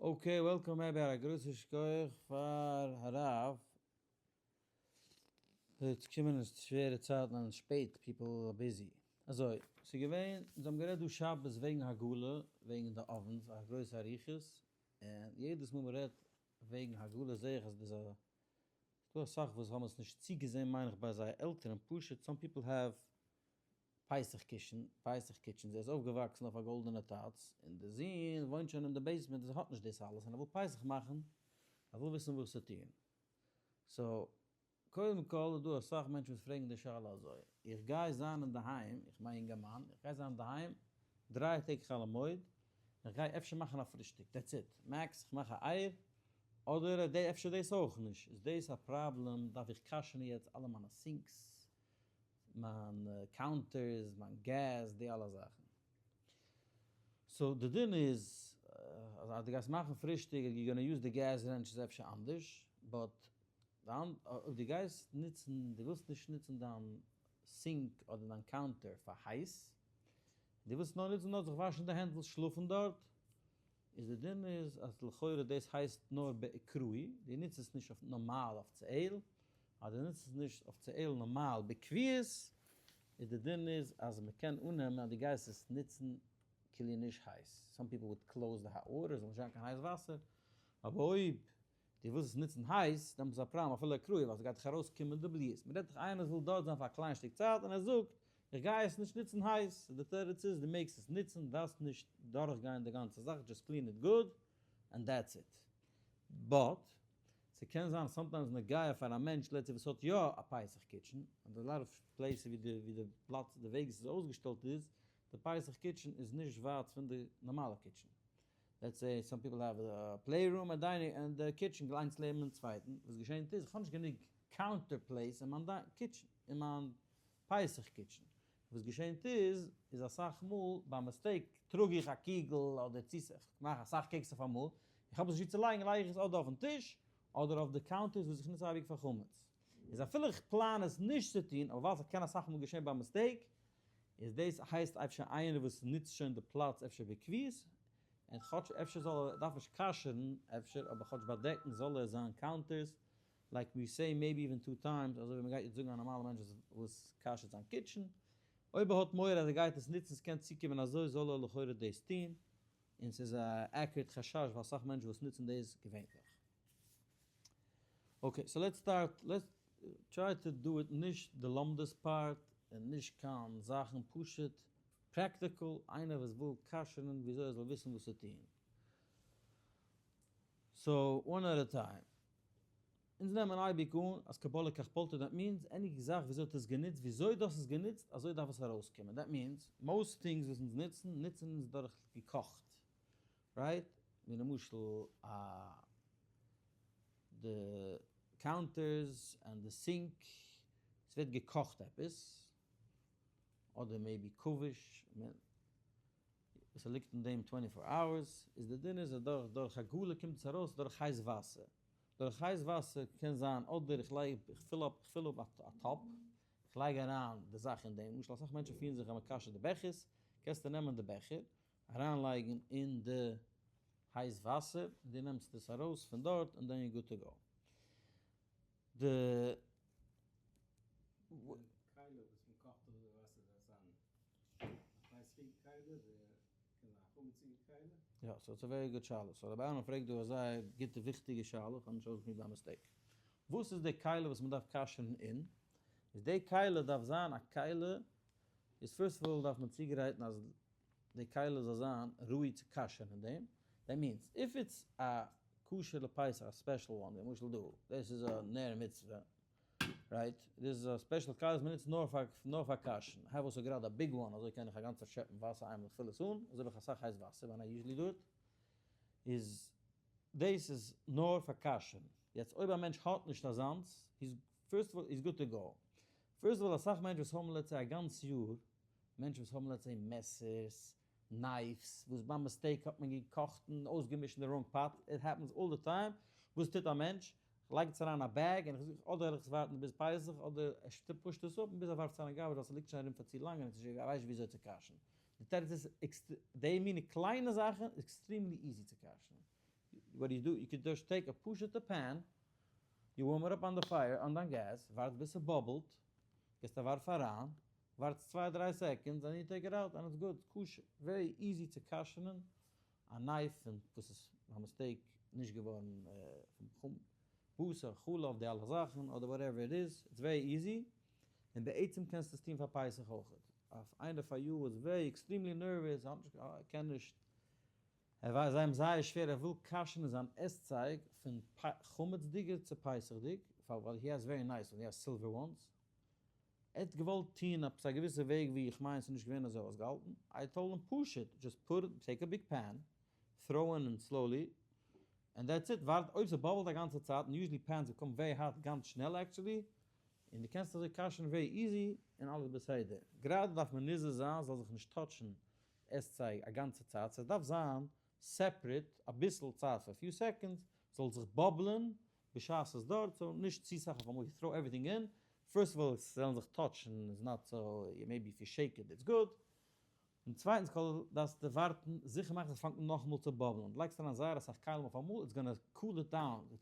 Okay, welcome אבער א גרויסע שכוח פאר הרב. יעצט קומען עס שווערע צייטן און שפעט, people are busy. אזוי, ס'איז געווען, אונז האבן גערעדט דא שבת וועגן הגעלה, וועגן די ovens, א גרויסע אריכות, און יעדעס מאל מ'רעדט וועגן הגעלה זעה איך אז דאס א, ס'דא אסאך וואס האבן עס נישט צוגעזען מיין איך ביי זייער עלטערן, פשוט some people have פסח קישן, פסח kitchens, ער איז אויפגעוואקסן אויף א גאלדענע טאץ, און די זון וואוינט שוין אין די basement, ער האט נישט דאס אלעס, און ער וויל פסח מאכן, ער וויל וויסן וואס צו טון. So, קודם כל איז דא אסאך מענטשן וואס פרעגן די שאלה אזוי, איך גיי זיין אינדערהיים, איך מיין אינגערמאן, איך גיי זיין אינדערהיים דריי טעג חול המועד, איך גיי אפשר מאכן א פרישטאג, that's it, max איך מאך א אייער, אדער אפשר דאס אויך נישט, איז דאס א פראבלעם, דארף איך כשר'ן יעצט אלע מיינע sinks, מיין counters, מיין געז, די אלע זאכן. So די דין איז אז אז דו גייסט מאכן פרישטאג and you gonna use די gas range איז אפשר אנדערש, but אויב דו גייסט נוצן, דו ווילסט נישט נוצן דיין sink אדער דיין counter פאר הייס, דו ווילסט נאר נוצן דארט זיך וואשן די הענט, ווילסט שלאפן דארט, איז די דין איז אז לכאורה דאס הייסט נאר באקראי, דו נוצט עס נישט אויף נארמאל אפיציעל, אז דו נוצט עס נישט אפיציעל נארמאל בקביעות, איז די דין איז אז מען קען אננעמען אז דו גייסט עס נוצן כאילו נישט הייס, some people would close the hot water זאל נישט זיין קיין הייס וואסער, אבער אויב דו ווילסט עס נוצן הייס, דעמאלטס איז א פראבלעם אפילו אקראי ווייל ס'גייט דאך ארויס קומען די בליעות, מען רעדט דאך איינער וואס וויל דארט זיין פאר א קליין שטיק צייט און ער זאגט איך גיי עס נישט נוצן הייס, די תירוץ איז דו מעגסט עס נוצן, דארפסט נישט דורך גיין די גאנצע זאך, just clean it good and that's it. But, ס'קען זיין sometimes נוגע פאר א מענטש let's say וואס האט יא א פסח kitchen, and a lot of places ווי די ווי די פלאץ די וועג עס איז אויסגעשטעלט איז, די פסח kitchen איז נישט ווייט פון די נארמאלע kitchen. Let's say some people have a play room, א dining און די kitchen איינס לעבן דעם צווייטן, וואס געשענט איז איך האב נישט גענוג counter place אין מיין kitchen, אין מיין פסח kitchen. וואס געשענט איז, איז אסאך מאל ביי mistake טראג איך א קיגל אדער צו איך מאך אסאך cakes אויף אמאל, איך האב עס נישט ווי צו לייגן לייג איך עס אדער אויפן טיש אדער אויף די counters וואס איך נוץ אייביג פאר חמץ. איז אפילו איך פלאן עס נישט צו טון, אבער ווייל ס'קען אסאך מאל געשען ביי mistake, איז דאס הייסט אפשר איינער וואס נוצט שוין די פלאץ אפשר בקביעות, און כאטש אפשר זאל ער, דארף נישט כשר'ן אפשר, אבער כאטש באדעקן זאל ער זיין counters, like we say maybe even two times, אזוי ווי מ'גייט יעצט זאגן א נארמאלע מענטש וואס כשר'ט זיין kitchen, אויב ער האט מורא אז ער גייט עס נוצן ס'קען צוקומען אזוי זאל ער לכאורה דאס טון, און ס'איז א accurate חשש פאר אסאך מענטשן וואס נוצן דאס געווענליך. Okay, so let's start, let's try to do it נישט די לומדות part, און נישט קיין זאכן, פשוט practical, איינער וואס וויל כשר'ן וויאזוי ער זאל וויסן וואס צו טון. So, one at a time. אונז נעמען אייביג אן אז כבולעו כך פולטו that means any זאך וויאזוי האט עס גענוצט וויאזוי דאס איז גענוצט אזוי דארף עס ארויסקומען that means most things וואס אונז נוצן נוצן אונז דורך געקאכט right ווי למשל א די counters און די sink עס ווערט געקאכט עפעס אדער maybe כבוש וואס ליגט אין דעם twenty four hours איז די דין איז אז דורך דורך הגעלה קומט עס ארויס דורך הייס וואסער. דורך הייס וואסער קען זיין אדער איך לייג איך fill up איך fill up א טאפ איך לייג אריין די זאך אין דעם למשל אסאך מענטשן פירן זיך אז מען כשר'ט די בעכערס קענסטו נעמען די בעכער אריין לייגן אין די הייס וואסער און דו נעמסט עס ארויס פון דארט און then you good to go. די. די כלי וואס מען קאכט אויף די וואסער דארף זיין א פסח'יגע כלי אדער קען זיין א חמציגע כלי? יא, so it's a very good שאלה. So רבי אהרן פרעגט דא א זייער גוטע וויכטיגע שאלה, איך האב נישט אויסגעשמועסט ביי mistake. וואס איז די כלי וואס מען דארף כשר'ן אין? איז די כלי דארף זיין א כלי, איז first of all דארף מען צוגרייטן אז די כלי זאל זיין ראוי צו כשר'ן אין דעם, that means if it's א כשר לפסח א special one, ווי למשל דא, דאס איז א נר מצוה, right? דאס איז א special כלי וואס מען נוצט נאר פאר נאר פאר כשר'ן, איך האב also גראדע א big one אזוי קען איך א גאנצע שעפן וואסער איינמאל איך פיל עס אן, אזוי האב איך אסאך הייס וואסער ווען I usually do it, איז דאס איז נאר פאר כשר'ן, יעצט אויב א מענטש האט נישט אזאנס, he's first of all he's good to go, first of all אסאך מענטשן וואס האבן let's say א גאנץ יאר, מענטשן וואס האבן let's say מעסערס, knifes, וואס ביי mistake האט מען געקאכט און אויסגעמישט אין די wrong pot, it happens all the time, וואס טוט א מענטש? לייגט עס אריין א bag און איך זאג אדער וועל איך עס ווארטן ביז פסח אדער ער פושט עס אפ און ביז ער ווארפט עס אריין אין garbage ווייל ס'ליגט שוין ארום פאר צו לאנג און ער ווייסט נישט וויאזוי צו כשר'ן. די תירוץ איז די מיני קליינע זאכן איז extremely easy צו כשר'ן. What you do, you could just take א פשוט'ע pan, you warm it up on the fire, אן דיין געז, ווארט ביז ס' bubble ט, גיבסט א ווארף אריין, ווארטסט צוויי דריי seconds, and you take it out, and it's good, כשר, very easy צו כשר'ן א knife פון וואס איז by mistake נישט געווארן פון בשר, חלב, די אלע זאכן, אדער whatever it is, it's very easy, און בעצם קענסטו עס טון פאר פסח אויך. אויף איינער פאר יאר וואס very extremely nervous, ער קען נישט, ער ווייסט זיי אים זייער שווער, ער וויל כשר'ן זיין עסצייג פון חמצ'דיגע צו פסח'דיג, פאר ווייל he has very nice one, he has silver ones, ער האט געוואלט טון עפעס א געוויסע וועג ווי איך מיין ס'איז נישט געווען אזוי אויסגעהאלטן, I told him פשוט, just put, take a big pan, throw in slowly, and that's it, ווארט אויב ס' bubble ט א גאנצע צייט, און usually pans become very hot גאנץ שנעל actually, און דו קענסט אזוי כשר'ן very easy, און אלעס בסדר. גראדע דארף מען נזהר זיין ס'זאל זיך נישט touch ן עסצייג א גאנצע צייט, ס'דארף זיין separate אביסל צייט פאר few seconds, ס'זאל זיך bubble ען בשעת ס'איז דארט, so נישט צו סאך אויף אמאל, you throw everything in, first of all עס זאלן זיך touch ן איז not so, maybe if you shake it it's good, און צווייטנס כל דארפסטו ווארטן זיכער מאכן ס'פאנגט אן נאכאמאל צו bubble ן, דו לייגסט אריין זייער אסאך כלים אויף אמאל it's gonna cool it down, it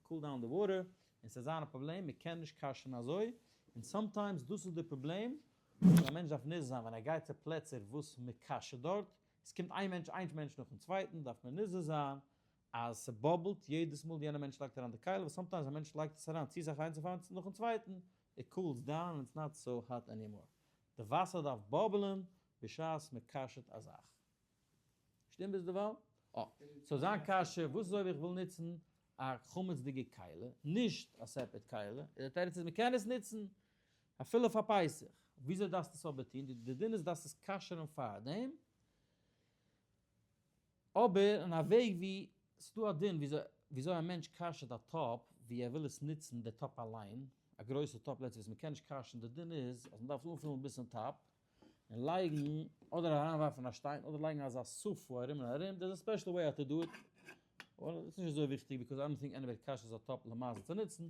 cool down the water, און ס'וועט זיין א פראבלעם, מ'קען נישט כשר'ן אזוי, און sometimes דאס איז די פראבלעם וואס א מענטש דארף נזהר זיין ווען ער גייט צו פלעצער וואס מ'כשר'ט דארט, עס קומט איין מענטש איין מענטש נאכן צווייטן דארף מען נזהר זיין אז ס' bubble ט יעדעס מאל יענער מענטש לייגט אריין די כלי, ווייל sometimes א מענטש לייגט עס אריין צו סאך איינס אויף נאכן צווייטן, it cools down and it's not so hot anymore. די וואסער דארף bubble ן בשעת מען כשר'ט א זאך. שטימט ביז דערווייל? אה. so זיין קשיא, וואס איז אויב איך וויל נוצן א חמצ'דיגע כלי, נישט א separate כלי, איז די תירוץ איז מען קען עס נוצן אפילו פאר פסח. וויאזוי דארפסטו עס אבער טון? די דין איז דארפסט עס כשר'ן פארדעם, אבער אין א וועג ווי ס'דא א דין וויאזוי א מענטש כשר'ט א טאפ ווי ער וויל עס נוצן די טאפ אליין, א גרויסע טאפ let's say וואס מ'קען נישט כשר'ן, די דין איז אז מ'דארף עס אנפילן ביז צום top און לייגן אדער אריינווארפן א שטיין אדער לייגן אזא ספה ארום און ארום, there's a special way how to do it, ס'איז נישט אזוי וויכטיג because I don't think anybody כשר'ט א טאפ למעשה צו נוצן,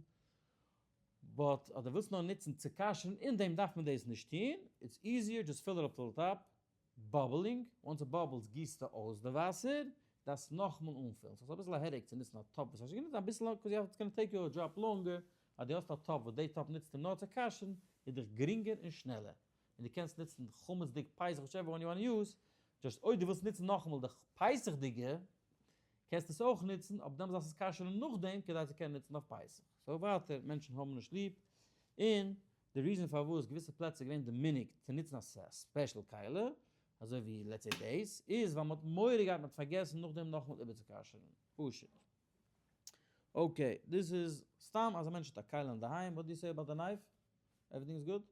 but אז דו ווילסט נאר נוצן צו כשר'ן אין דעם דארף מען דאס נישט טון, it's easier just fill it up to the top, bubbling, once it bubbles גיסטו אויס די וואסער, דארפסט נאכאמאל אנפילן, סאיז אביסל א headache צו נוצן א טאפ וואס האסט שוין גענוצט, אביסל cause it's gonna take you a drop longer, אז דו האסט א טאפ וואס די טאפ נוצטו נאר צו כשר'ן, איז דיך גרינגער און שנעלער, און דו קענסט נוצן חמצ'דיג פסח whichever one you want use, just אויב דו ווילסט נוצן נאכאמאל די פסח'דיגע, קענסטו עס אויך נוצן, אבער דעמאלטס דארפסטו עס כשר'ן נאכדעם כדי צו קענען נוצן אויף פסח. so ווייטער, מענטשן האבן נישט ליב, און די reason פארוואס געוויסע פלעצער איז געווען די מנהג צו נוצן א special כלי, אזוי ווי let's say דאס, איז ווייל מ'האט מורא געהאט מ'האט פארגעסן נאכדעם נאכאמאל איבערצוקאשערן. פשוט. okay, דאס איז סתם אז א מענטש האט א כלי אינדערהיים, what do you say about the knife? Everything is good?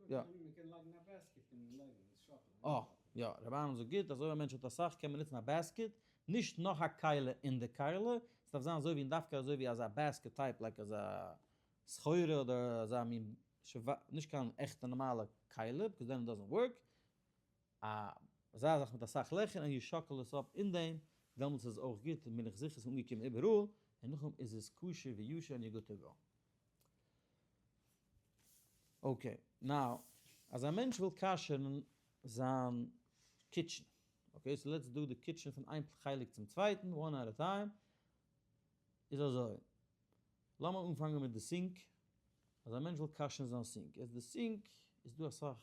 יא. מ'קען לייגן א basket קען מען לייגן און שאקלען. אה, יא, רבי אהרן זאגט גוט אז אויב א מענטש האט אסאך קען מען נוצן א basket, נישט נאך א כלי אין די כלי, ס'דארף זיין אזוי ווי און דווקא אזוי ווי אזא basket type like אזא סחורה אדער אזא מין נישט קיין עכטע נארמאלע כלי because then it doesn't work, א אזא זאך מיט אסאך לעכער און you שאקל עס אפ אין דעם, דעמאלטס איז עס אויך גוט און בין איך זיכער ס'איז אנגעקומען איבעראל, און נאכדעם איז עס כשר וישר און you good to go. Okay, now, אז א מענטש וויל כשר'ן זיין kitchen, okay, so let's do the kitchen פון איין חלק צום צווייטן, one at a time, איז אזוי, לאמיר אנפאנגען מיט די sink, אז א מענטש וויל כשר'ן זיין sink, איז די sink איז דא אסאך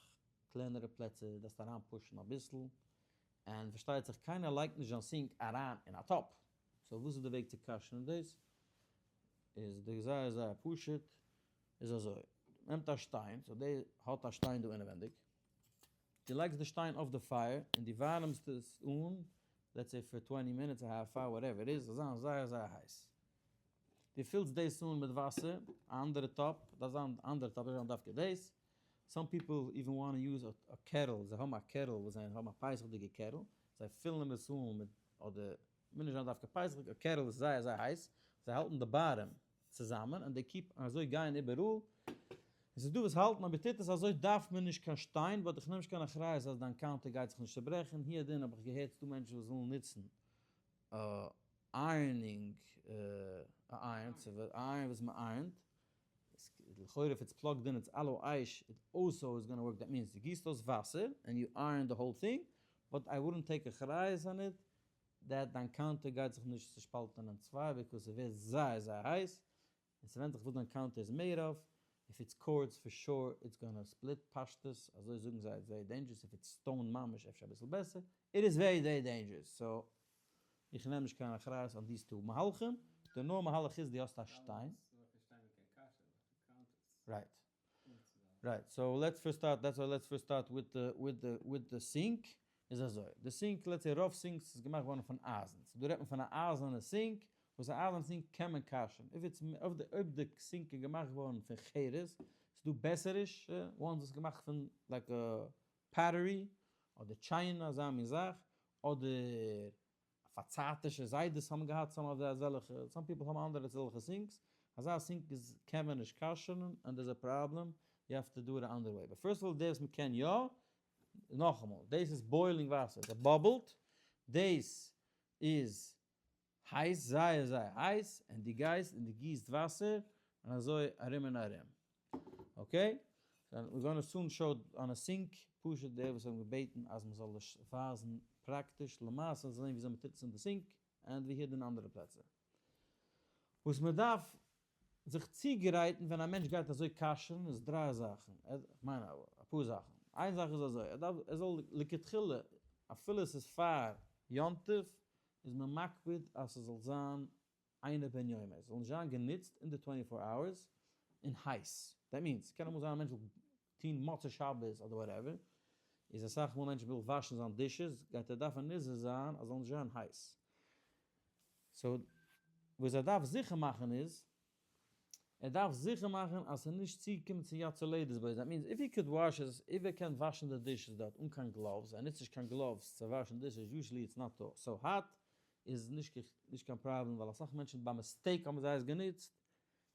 קלענערע פלעצער, דארפסט אריין push ן אביסל, און פארשטייט זיך קיינער לייגט נישט זיין sink אריין אין א טאפ, so וואס איז די וועג צו כשר'ן דאס? איז די זייער זייער פשוט, איז אזוי, נעמט א שטיין, so די האט א שטיין דא אינעווענדיג, דו לייגסט די שטיין אויף די פייער און דו ווארעמסט עס אן, let's say for twenty minutes, א half hour, whatever it is, זאל זיין זייער זייער הייס. דו פילסט דאס אן מיט וואסער, א אנדערע טאפ, דארף זיין א אנדערע טאפ, נישט זיין דווקא דאס, some people even want use a kettle, זיי האבן א kettle וואס זיי האבן א פסח'דיגע kettle, זיי פילן עס אן מיט, אדער מוז נישט זיין דווקא פסח'דיג, א kettle וואס איז זייער זייער הייס, זיי האלטן די bottom צוזאמען און they keep אזוי גייען איבעראל, און ס'איז דא וואס האלטן אויב מ'טוט עס אזוי דארף מען נישט קיין שטיין, but איך נעם נישט קיין אחריות אז דיין counter גייט זיך נישט צוברעכן, הוא הדין האב איך געהערט ס'דא מענטשן וואס ווילן נוצן ironing א iron, א iron וואס מ' iron ט, לכאורה if it's plugged in it's על האש it also is gonna work that means דו גיסט אויס וואסער and you iron the whole thing, but I wouldn't take אחריות on it. that דיין counter גייט זיך נישט צושפאלטען אין צוויי because ס'ווערט זייער זייער הייס, און ס'ווענדט זיך וואס דיין counter איז made of, if it's quartz for sure it's gonna split פשטות, אזוי זאגן זיי it's very dangerous, if it's stone ממש אפשר אביסל בעסער, it is very very dangerous, so איך נעם נישט קיין אחריות on these two מהלכים, די נאר מהלך איז די האסט א שטיין. Right. Right, so let's first start, that's why let's first start with the, with the, with the sink, איז אזוי, די sink, let's say רוב sinks איז געמאכט געווארן פון אייזן, so דא רעדט מען פון א אייזערנע sink, וואס א אייזערנע sink קען מען כשר'ן, if it's, אויב די sink איז געמאכט געווארן פון חרס, איז דא בעסערישע ones וואס איז געמאכט פון like א pottery, אדער china אזא מין זאך, אדער פארצייטישע זיידעס האבן געהאט some אזא אזעלכע, some people האבן אנדערע אזעלכע sinks, אזא sink איז קען מען נישט כשר'ן and there's a problem, you have to do it another way, but first of all דער וואס מען קען יא, נאכאמאל, דאס איז boiling וואסער, עס bubble ט, דאס איז הייס, זייער זייער הייס, און דו גייסט און דו גיסט וואסער, און אזוי ארום און ארום. Okay? We're gonna soon show on a sink, פשוט די וואס האבן געבעטן אז מען זאל עס ווייזן פראקטיש, למעשה זאל זען וויאזוי מען טוט עס אין די sink, און ווי היר אין אנדערע פלעצער. וואס מען דארף זיך צוגרייטן ווען א מענטש גייט אזוי כשר'ן איז דריי זאכן, כ'מיין אפאר זאכן. איין זאך איז אזוי, ער דארף, ער זאל לכתחילה, אפילו עס איז פאר יום טוב, איז מען מקפיד אז ס'זאל זיין איינע בן יומו, עס זאל נישט זיין גענוצט אין די twenty four hours און הייס, that means ס'קען אמאל זיין א מענטש וויל טון מוצאי שבת אדער whatever, איז אסאך מאל מענטש וויל וואשן זיין dishes גייט ער דארפן נזהר זיין אז זאל נישט זיין הייס, so וואס ער דארף זיכער מאכן איז, ער דארף זיכער מאכן אז ס'איז נישט צוגעקומען צו יד צולדת בו, that means if he could wash עס, אויב ער קען וואשן די dishes דארט אן קיין gloves, ער נוצט נישט קיין gloves צו וואשן dishes, usually it's not so hot, איז נישט נישט קיין פראבלעם ווייל אסאך מענטשן ביי mistake האבן זיי עס גענוצט,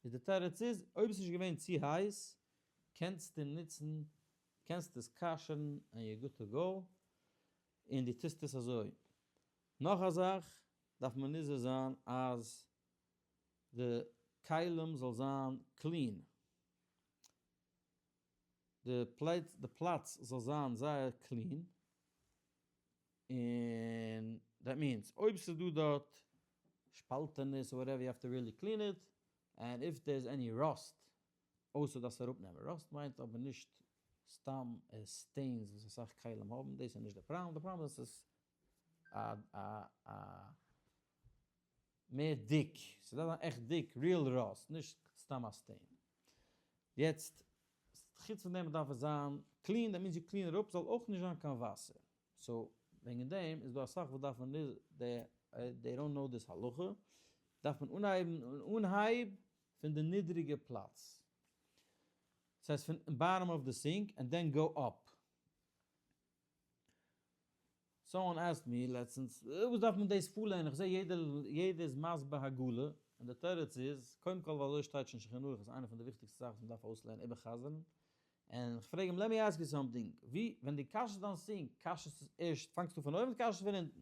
איז די תירוץ איז אויב עס איז נישט געווען צו הייס קענסטו נוצן קענסטו עס כשר'ן and you're good to go, און דו טוסט עס אזוי. נאך א זאך דארף מען נזהר זיין אז די כלים זאל זיין clean, די פלאץ זאל זיין זייער clean, און that means אויב ס'איז דא דארט שפאלטענעס or whatever you have to really clean it, and if there is any rust, אויסער דארפסט אראפנעמען rust מיינט אבער נישט סתם stains וואס אסאך כלים האבן, דאס איז נישט די פראבלעם, די פראבלעם איז אז ס'איז א מער דיק, ס'דארף זיין עכט דיק, real rust, נישט סתם א stain. יעצט, חוץ פון דעם דארף עס זיין clean, that means you clean it up, זאל אויך נישט זיין קיין וואסער. So, וועגן דעם איז דא אסאך וואס דארפן they don't know this הלכה, דארף מען אנהייבן און אנהייב פון די נידריגע פלאץ. ס'הייסט פון bottom of the sink and then go up. Someone asked me לעצטנס, וואס דארף מען דאס פארלערנען, איך זע יעדער יעדער איז מסביר הגעלה, און די תירוץ איז, קודם כל ווייל אזוי שטייט שוין שולחן ערוך איז איינע פון די וויכטיגסטע זאכן וואס מען דארף אויסלערנען איבער'חזר'ן, און איך פרעג אים let me ask you something, ווי ווען דו כשר'סט דיין sink, כשר'סטו עס ערשט, פאנגסטו פון אויבן אדער כשר'סטו פון אונטן?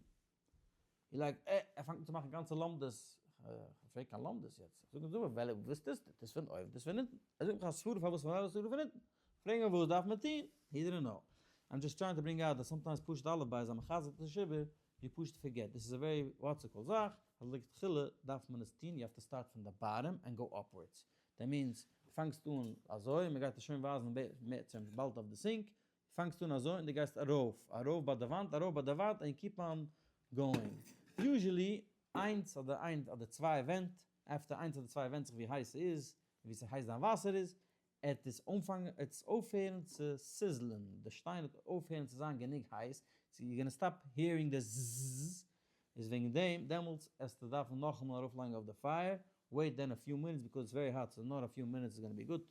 איר like, אה, ער פאנגט אן צו מאכן גאנצע לומדות, איך פרעג קיין לומדות יעצט, איך זאג אים זאג מיר, וועלכע, וואס טוסטו, טוסט פון אויבן, טוסט פון אונטן? ער זאגט מיך א סברא פארוואס פון אויבן, א סברא פון אונטן, פרעג אים וואס דארף מען טון, he didn't know. I'm just trying to bring out that sometimes פשוט אלף בית אז מ'חזר'ט נישט איבער, you פשוט forget, this is a very what's it called זאך, אז לכתחילה דארף מען עס טון, you have to start from the bottom and go upwards, that means דו פאנגסט אן אזוי, מען גייט עס שוין ווייזן בעצם באלד אויף די sink, פאנגסט אן אזוי און דו גייסט ארויף, ארויף ביי די וואנט, ארויף ביי די וואנט, and keep on going. Usually איינס אדער איינס אדער צוויי ווענט, after איינס אדער צוויי ווענדט זיך ווי הייס ס'איז, און ווי ס'הייס דיין וואסער איז, עט עס אנפאנגען, עט עס אויפהערן צו sizzle ען, די שטיין וועט אויפהערן צו זיין גענוג הייס, so you gonna stop hearing the זזזז, איז וועגן דעם, דעמאלטס עסטו דארפן נאכאמאל ארויפלייגן אויף די פייער, wait then a few minutes because it's very hot so נאר a few minutes is gonna be good,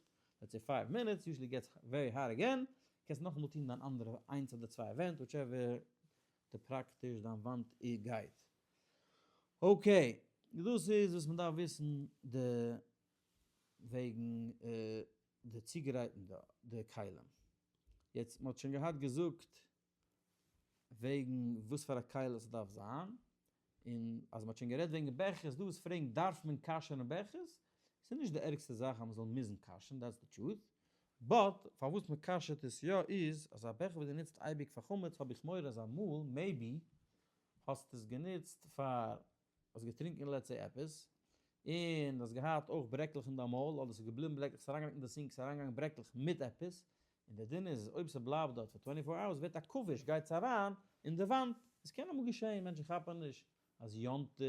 let's say five minutes, usually gets very hot again, קענסט נאכאמאל טון דיין אנדערע איינס אדער צוויי ווענט whichever די פראקטיש דיין וואנט גייט. Okay, דאס איז וואס מען דארף וויסן די וועגן די צוגרייטן די כלים. יעצט מען האט שוין געהאט געזאגט וועגן וואס פאר א כלי ס'דארף זיין, און אז מ'האט שוין גערעדט וועגן בעכערס, דא וואס פרעגן דארף מען כשר'ן בעכערס? ס'איז נישט די ערגסטע זאך אז מ'זאל מוזן כשר'ן, that's the truth, but פארוואס מ'כשר'ט עס יא איז, אז א בעכער וואס דו נוצט אייביג פאר חמץ האב איך מורא אז אמאל, maybe. האסט עס גענוצט פאר, האסט געטרינקען let's say עפעס, און האסט געהאט אויך ברעקלעך אין דיין מויל, אדער ס'איז געבליבן ברעקלעך, ס'איז אריינגעגאנגען אין די sink, ס'איז אריינגעגאנגען ברעקלעך מיט עפעס, און דער דין איז אז אויב ס'בלייבט דארט פאר 24 hours ווערט א כבוש, גייט עס אריין אין די וואנט, עס קען אמאל געשען, מענטשן כאפן נישט אז יום טוב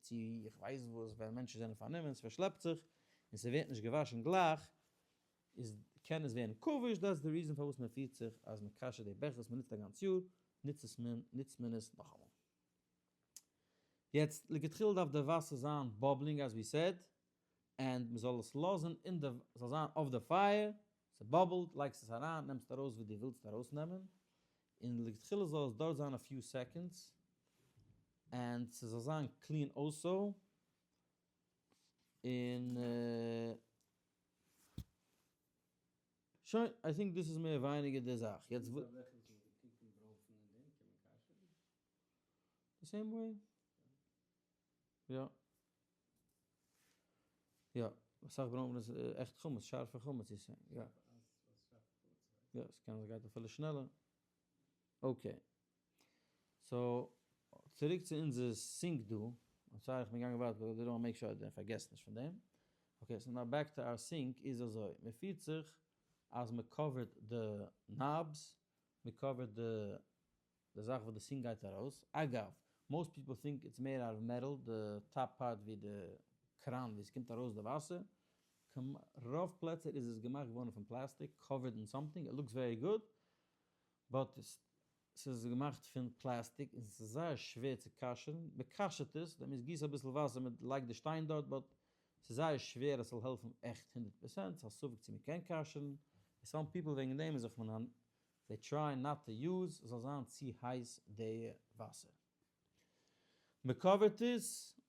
צו איך ווייס וואס, ווען מענטשן זענען פארנומען, ס'פארשלעפט זיך, און ס'ווערט נישט געוואשן גלייך, איז קען עס ווערן כבוש, that's the reason פארוואס מען פירט זיך אז מען כשר'ט די בעכער וואס מען נוצט א גאנץ יאר, נוצט עס מען נוצט מען עס נאכאמאל. יעצט לכתחילה דארף די וואסער זיין bubbling as we said, and מען זאל עס לאזן אין די, זאל זיין אויף די פייער, ס' bubble ט, לייגסט עס אריין, נעמסט ארויס וואס דו ווילסט ארויסנעמען, און לכתחילה זאל עס דארט זיין א few seconds, and ס'זאל זיין clean also, און שוין, I think דאס איז מער ווייניגער די זאך. יעצט וואס. The same way. יא. יא. אסאך ברוינפן איז עכט חמץ, שארפע חמץ איז יא. יא, עס קען זיין גייט אפילו שנעלער. Okay. So, צוריק צו אונזער sink דא. I'm sorry איך בין געגאנגען ווייט, but I did want make sure איך פארגעס נישט פון דעם. Okay, so now back to our sink איז אזוי. מען פירט זיך אז מען cover ט די knobs, מען cover ט די די זאך וואס די sink גייט ארויס. אגב, most people think it's made out of metal, די top part ווי די קראן ווי עס קומט ארויס די וואסער. רוב פלעצער איז עס געמאכט געווארן פון פלעסטיק, covered in something, it looks very good, but ס'איז געמאכט פון פלעסטיק און ס'איז זייער שווער צו כשר'ן, מ'כשר'ט עס, דעם איז גיס אביסל וואסער מען לייגט די שטיין דארט, but ס'איז זייער שווער אז ס'זאל העלפן עכט 100%, ס'איז א ספק צו מ'קען כשר'ן, און some people וועגן דעם איז זיך מען זיי try not to use ס'זאל זיין צו הייס די וואסער. מ' cover ט עס,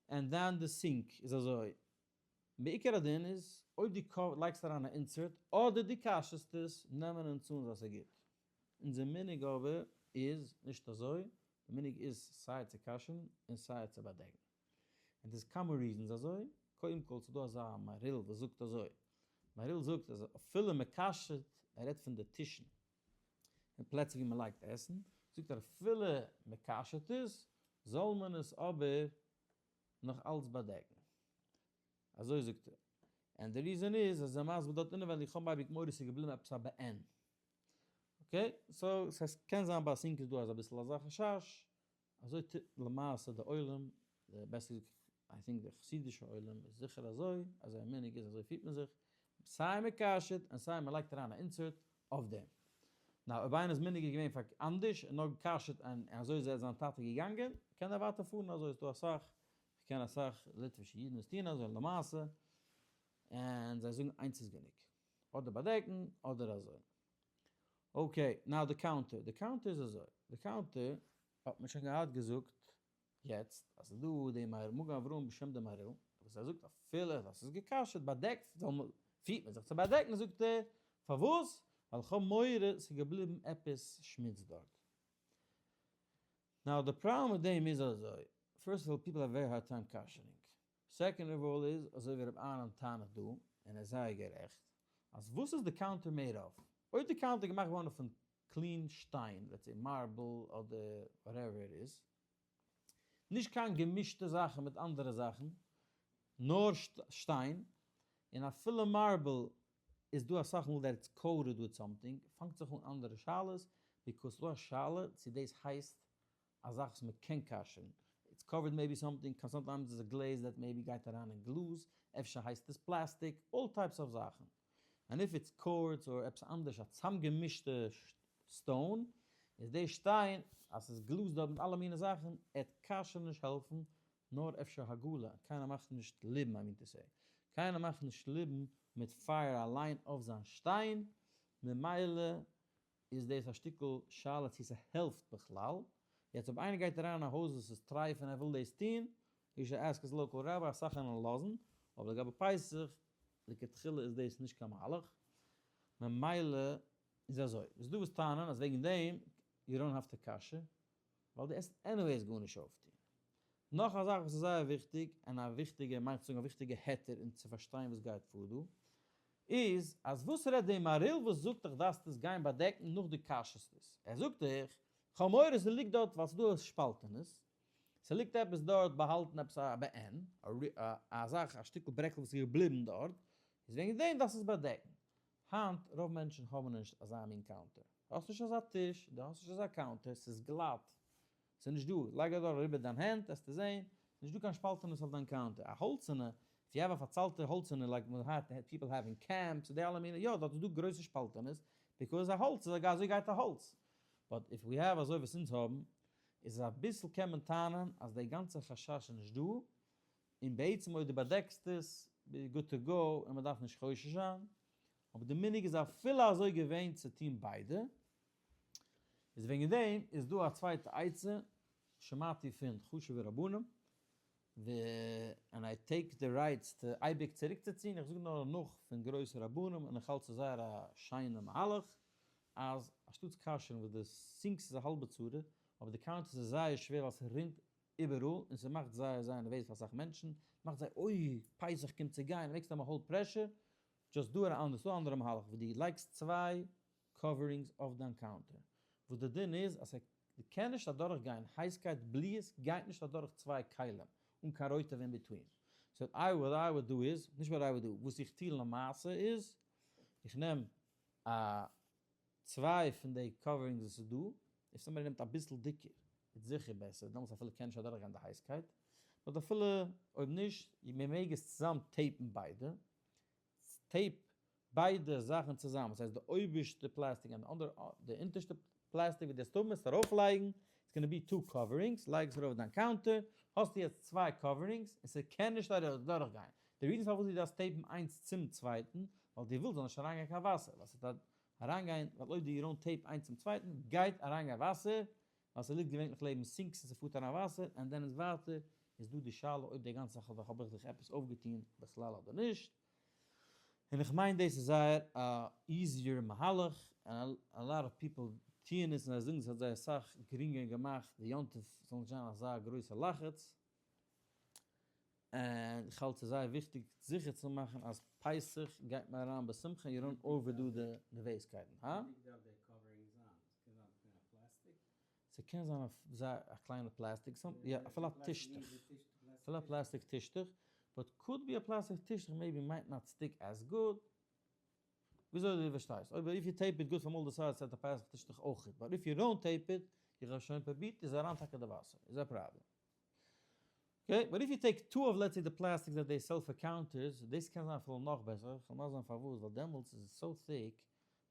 and then די sink איז אזוי, בעיקר הדין איז אויב דו לייגסט אריין א insert אדער דו כשר'סט עס נעמען אונז אן אז ס'איז גוט. אונזער מנהג אבער איז נישט אזוי, די מנהג איז סיי צו כשר'ן און סיי צו באדעקן. און דאס כמה reasons אזוי, קודם כל ס'דא אזא מהריל וואס זאגט אזוי, מהריל זאגט אז אפילו מ'כשר'ט, ער רעדט פון די טישן און פלעצער ווי מ'לייגט עסן, זאגט ער אפילו מ'כשר'ט עס, זאל מען עס אבער נאך אלץ באדעקן. אזוי זאגט ער. And די reason איז אז ער מסביר דארט אינעווענדיג איך האב אייביג מורא ס'איז געבליבן עפעס א בעין. Okay, so ס'הייסט קען זיין ביי א sink איז דא אזא ביסל אזא חשש, אזוי טוט למעשה די עולם, די בעסער געזאגט I think די חסידישע עולם איז זיכער אזוי, אזוי א מנהג איז אזוי פירט מען זיך, סיי מען כשר'ט און סיי מען לייגט אריין א insert אויף דעם. Now אויב איינער'ס מנהג איז געווען פאר אנדערש און נאר גע'כשר'ט און אזוי איז זיין טאטע געגאנגען, קען ער ווייטער פארן אזוי, ס'דא אסאך, איך קען אסאך ליטווישע אידן וואס טוען אזוי למעשה, און זיי זאגן איינס איז גענוג, אדער באדעקן אדער אזוי. Okay, now די counter, די counter איז אזוי, די counter האט מען שוין געהאט געזאגט יעצט אז ס'איז דא די מגן אברהם בשם די מהריל וואס ער זאגט אפילו אז ס'איז גע'כשר'ט באדעקט זאל מען, פירט מען זיך צו באדעקן זאגט ער, פארוואס? ווייל איך האב מורא ס'איז געבליבן עפעס שמוץ דארט. Now די פראבלעם מיט דעם איז אזוי, first of all people have very hard time כשר'ינג, second of all איז אזוי ווי ר' אהרן טענה'ט דא, און ער איז זייער גערעכט, אז וואס איז די counter made of? אויב די counter איז געמאכט געווארן פון clean שטיין, let's say marble אדער whatever it is, נישט קיין געמישטע זאכן מיט אנדערע זאכן, נאר שטיין, און אפילו marble איז דא אסאך מאל that it's coated with something, פאנגט זיך אן אנדערע שאלות, because ס'דא א שאלה צו דאס הייסט א זאך וואס מ'קען כשר'ן, it's covered maybe something, sometimes איז א glaze that maybe גייט אריין אין גלאז, אפשר הייסט עס פלעסטיק, all types of זאכן. And if it's quartz or עפעס אנדערש א צאמגעמישטע stone, איז די שטיין אז ס'איז גלאז דארט מיט אלע מיני זאכן, עט כשר נישט העלפן, נאר אפשר הגעלה, קיינער מאכט נישט ליבון, I mean to say, קיינער מאכט נישט ליבון מיט פייער אליין אויף זיין שטיין, ממילא איז דאס א שטיקל שאלה צו ס'העלפט בכלל, יעצט אויב איינער גייט אריין אין א הויז וואס איז טרייף און ער וויל דאס טון, he should ask his local rabbi, אסאך קענען לאזן, אבער לגבי פסח, לכתחילה איז דאס נישט קיין מהלך, ממילא איז אזוי, איז דא וואס טענה'ן אז וועגן דעם you don't have to כשר, ווייל דו עסט anyways גארנישט אויפטון. נאך א זאך וואס איז זייער וויכטיג, און א וויכטיגע, מיין איך צו זאגן א וויכטיגע היתר און צו פארשטיין וואס גייט פאר דא, איז אז וואס רעדט די מהריל וואס זאגט דיך דארפסט עס גיין באדעקן נאך דו כשר'סט עס? ער זאגט דיך, כ'האב מורא ס'ליגט דארט ווייל ס'דא שפאלטענעס, ס'ליגט עפעס דארט באהאלטן עפעס א בעין, א זאך א שטיקל ברעקל וואס איז געבליבן דארט, איז וועגן דעם דארפסטו עס באדעקן. היינט רוב מענטשן האבן נישט אזא מין counter. דו האסט נישט אזא טיש, דו האסט נישט אזא counter, ס'איז גלאט, ס'איז נישט דא, לייג אדורך אריבער דיין הענט וועסטו זען, ס'איז נישט דא קיין שפאלטענעס אויף דיין counter, א האלצענע, if you have א פארציילטע האלצענע like מען האט people have אין camps די אלע מיני, יא דארט איז דא גרויסע שפאלטענעס, because א האלץ איז אזוי גייט א האלץ, but if we have אזוי וואס אונז האבן, איז אביסל קען מען טענה'ן אז די גאנצע חשש איז נישט דא, און בעצם אויב דו באדעקסט עס, ביסט good to go און מען דארף נישט חושש זיין, אבער די מנהג איז אפילו אזוי געווען צו טון ביידע, איז וועגן דעם איז דא א צווייטע עצה, שמעתי פון חשוב'ע רבנים, ו and I take the rights to אייביג צוריקצוציען, איך זאג נאר נאך פון גרויסע רבנים און איך האלט ס'איז זייער א שיינע מהלך, אז אנשטאטס כשר'ן וואס די sinks איז א האלבע צרה, אבער די counters איז זייער שווער ווייל ס'רינט איבעראל און ס'מאכט זייער זייער נערוועז פאר אסאך מענטשן, מאכט זיי אוי פסח קומט צו גיין, makes them a whole pressure, just do אנדערש, ס'דא א אנדערע מהלך וואס דו לייגסט צוויי coverings אויף דיין counter, וואס די דין איז אז ס'קען נישט אדורך גיין הייסקייט בליעות גייט נישט אדורך צוויי כלים אן קיין רוטב אין between, so I what I would do איז, נישט what I would do, וואס איך טו למעשה איז, איך נעם א צוויי פון די coverings וואס איז דא, if somebody נעמט אביסל דיקער איז זיכער בעסער, דעמאלטס אפילו קען נישט אדורך גיין די הייסקייט, but אפילו אויב נישט, מען מעג עס צוזאם tape ן ביידע, tape ביידע זאכן צוזאמען, דאס הייסט די אויבערשטע פלעסטיק און די אנדערע די אונטערשטע פלעסטיק וואס דו האסט האבן עס ארויף לייגן, it's gonna be two coverings, לייג עס ארויף דיין counter, האסטו יעצט צוויי coverings און ס'קען נישט אדורך גיין, די reason פארוואס דו דארפסט tape ן איינס צום צווייטן, ווייל דו ווילסט זאל נישט אריינגיין קיין וואסער, ווייל ס'וועט אריינגיין, ווייל אויב דו don't tape איינס צום צווייטן גייט אריינגיין וואסער, ווייל ס'ליגט געווענליך לעבן sinks און ס'פארט אריין וואסער, and then איז ווייטער איז דא די שאלה אויב די גאנצע זאך האב איך זיך עפעס אויפגעטון בכלל אדער נישט, און איך מיין דאס איז זייער א easier מהלך, און a lot of people טוען עס און זיי זאגן ס'האט זיי אסאך גרינגער געמאכט די יום טוב זאל נישט זיין אזא גרויסע לחץ, און איך האלט ס'איז זייער וויכטיג זיכער צו מאכן אז פסח גייט מען אריין בשמחה און you don't overdo די נערוועזקייטן, הא? ווי דיק דארף די covering זיין? ס'קען זיין פון א פלעסטיק? ס'קען זיין א קליינע פלעסטיק, יא אפילו א טישטוך, אפילו א פלעסטיק טישטוך, but could be א פלעסטיק טישטוך maybe might not stick as good, וויאזוי דו פארשטייסט, אויב if you tape it good from all the sides וועט א פלעסטיק טישטוך אויך גוט, but if you don't tape it, איך האב שוין פרובירט, איז אריין טאקע די וואסער, איז א פראבלעם. okay, but if you take two of let's say די plastics that they sell for counters, דאס קען זיין אפילו נאך בעסער, כ'וועל נאר זען פארוואס, ווייל דעמאלטס איז עס so thick,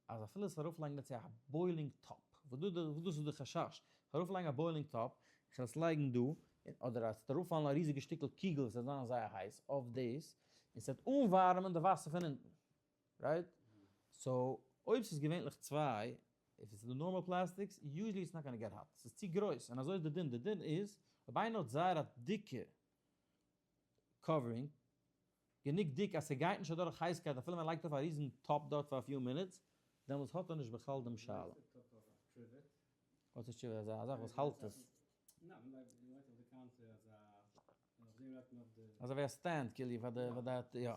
אז אפילו עס ארויפלייגן let's say א boiling טאפ, וואס דא וואס דאס איז די חשש, ארויפלייגן א boiling טאפ, איך וועל עס לייגן דא, אדער אז עס וועט אראפפאלן א ריזיגע שטיקל קוגל וואס וועט זיין זייער הייס אויף דאס, און עס וועט אנווארעמען די וואסער פון אונטן, right? so אויב ס'איז געווענליך צוויי, if it's די normal plastics, usually it's not gonna get hot, ס'איז צו גרויס, און אזוי איז די דין, די דין איז, אויב איינער האט זייער א דיקע covering, גענוג דיק אז ס'גייט נישט אדורך הייסקייט אפילו מען לייגט אויף א ריזן טאפ דארט פאר א few minutes, דעמאלטס האט ער נישט בכלל דעם שאלה. וואס איז trivet? אזא זאך וואס האלט עס? אזוי ווי א stand כאילו פאר די יא.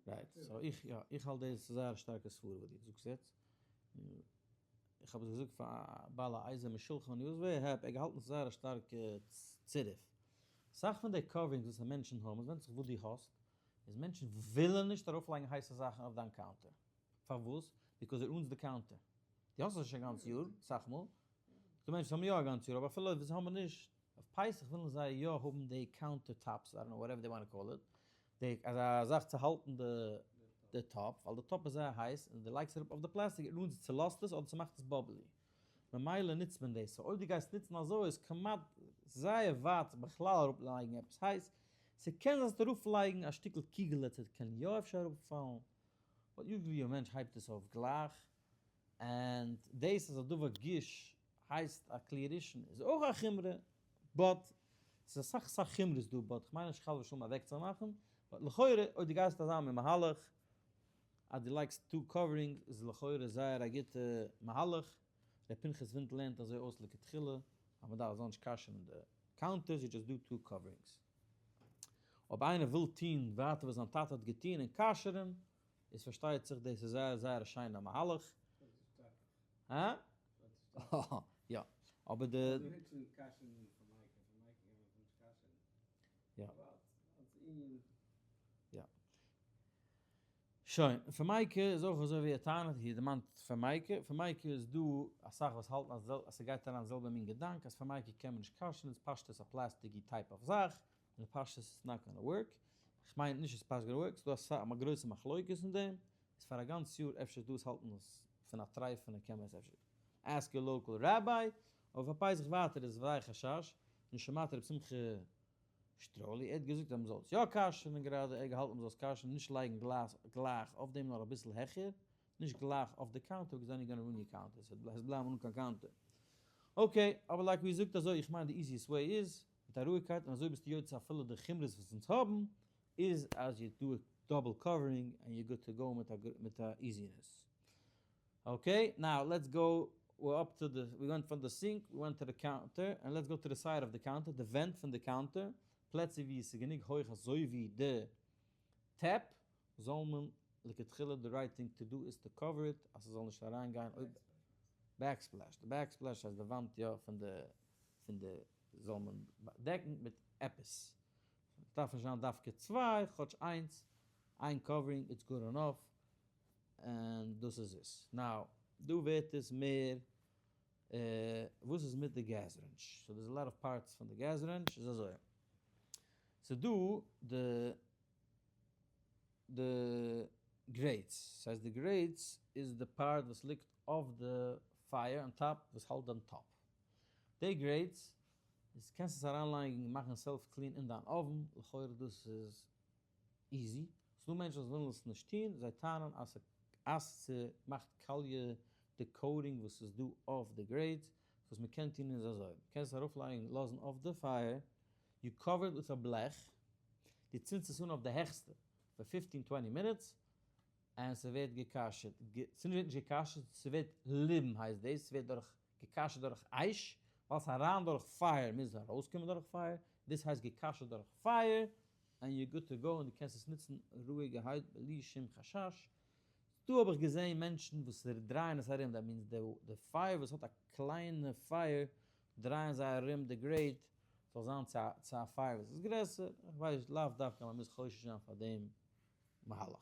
right, so איך יא, איך האלט דאס איז זייער א שטארקע סברה וואס דו זאגסט יעצט. איך האב עס געזאגט פאר א בעל העזר משולחן און he was very happy, ער האט געהאלטן ס'איז זייער א שטארקע צירוף. אסאך פון די coverings וואס מענטשן האבן, עס ווענדט זיך וואס דו האסט, איז מענטשן ווילן נישט ארויפלייגן הייסע זאכן אויף דיין counter. פארוואס? because it ruins די counter. דו האסט עס נישט א גאנץ יאר, אסאך מאל. ס'דא מענטשן וואס האבן יא א גאנץ יאר, אבער אפילו אויב זיי האבן נישט, אויף פסח ווילן זיי יא האבן די counter tops, I don't know whatever they want call it, די אזא זאך צו האלטן די די טאפ, ווייל די טאפ איז זייער הייס און די לייגסט אראפ אויף די פלעסטיק און אונז צולאזט עס אדער ס'מאכט עס bubbly, ממילא נוצט מען דאס, so אויב די גייסט נוצן אזוי איז כמעט זייער ווייט בכלל אראפ לייגן עפעס הייס, ס'קען זיין זאלסט אראפ לייגן א שטיקל קיגעלע ס'קען יא אפשר אראפ פאלן, but usually א מענטש הייבט עס אויף גלייך, and דאס אז א דבר גוש הייסט א כלי ראשון איז אויך א חומרא, but ס'איז אסאך אסאך חומרות דא, but כ'מיין נישט חס ושלום אוועקצומאכן, but לכאורה אויב דו גייסט אזא מין מהלך אז דו לייגסט two coverings איז לכאורה זייער א גוטע מהלך, ר' פנחס ווינד לערנט אזוי אויס לכתחילה אז מ'דארף זאל נישט כשר'ן די counters, you just do two coverings. אויב איינער וויל טון ווייטער וואס זיין טאטע האט געטון און כשר'ן, איז פארשטייט זיך דאס איז זייער זייער א שיינע מהלך. הא? יא, אבער די. יא. יא. שוין, Formica איז אויך אזוי ווי ער טענה'ט, הי דערמאנט Formica, Formica איז דא אסאך וואס האלטן אז ס'גייט אריין די זעלבע מין געדאנק אז Formica קען מען נישט כשר'ן, איז פשטות א פלעסטיגי type of זאך, און פשטות איז not gonna work, כ'מיין נישט איז פשט gonna work, ס'דא אסאך א גרויסע מחלוקת אין דעם, איז פאר א גאנץ יאר אפשר איז דא וואס האלטן אז פון א טרייפענע קען מען עס אפשר ask your local rabbi, אבער פאר פסח ווייטער איז זייער חשש, און שמעתי רבי שמחה שטראלי, ער האט געזאגט אז מ'זאל עס יא כשר'ן, גראדע ער האט געהאלטן מ'זאל עס כשר'ן, נישט לייגן גלייך אויף דעם נאר אביסל העכער, נישט גלייך אויף די counter because then you gonna ruin your counter, ס'וועט בלייבן אן קיין counter. Okay, אבער like ווי זאגט אזוי, איך מיין די easiest way איז, מיט א רואיגקייט און אזוי ביסטו יוצא אפילו די חומרות וואס אונז האבן, איז אז you do double covering and you good to go מיט א easiness. Okay, now let's go, we're up to the, we went from the sink, we went to the counter, and let's go to the side of the counter, די ווענט פון די counter, פלעצער ווי עס איז גענוג הויך אזוי ווי די טעפ, זאל מען לכתחילה די right thing to do איז to cover it אז ס'זאל נישט אריין גיין אויב backsplash, די backsplash הייסט די וואנט יא פון די פון די זאל מען דעקן מיט עפעס, דארף נישט זיין דווקא צוויי, כאטש איינס, איין covering it's good enough, און דאס איז עס. Now דא ווערט עס מער וואס איז מיט די gas range? So there's a lot of parts פון די gas range איז אזוי. ס'דא די די grates, ס'הייסט די grates איז די part וואס ליגט אויף די פייער on top וואס האלט דעם טאפ. די grates איז קענסט עס אריינלייגן און מאכן self clean אין דיין אויוון, לכאורה דאס איז easy. ס'דא מענטשן וואס ווילן עס נישט טון, זיי טענה'ן אז אז ס'מאכט קאליע די coating וואס איז דא אויף די grates, וואס מ'קען טון איז אזוי, מ'קען עס ארויפלייגן לאזן אויף די פייער, you cover it with א בלעך, דו צינדסט עס אן אויף די העכסטע פאר fifteen twenty minutes, און ס'ווערט גע'כשר'ט, ס'ווערט נישט גע'כשר'ט, ס'ווערט ליבון הייסט דאס, ס'ווערט דורך גע'כשר'ט דורך אש, ווייל ס'איז אריין דורך פייער מוז עס ארויסקומען דורך פייער, דאס הייסט גע'כשר'ט דורך פייער, and you good to go און דו קענסט עס נוצן רואיגערהייט בלי שום חשש. דא האב איך געזעהן מענטשן וואס דרייען עס ארום, that means די פייער וואס האט א קליינע פייער דרייען זיי ארום די grate זאל זיין צו א פייער וואס איז גרעסער, איך ווייס לאו דווקא מען מוז חושש זיין פאר דעם מהלך.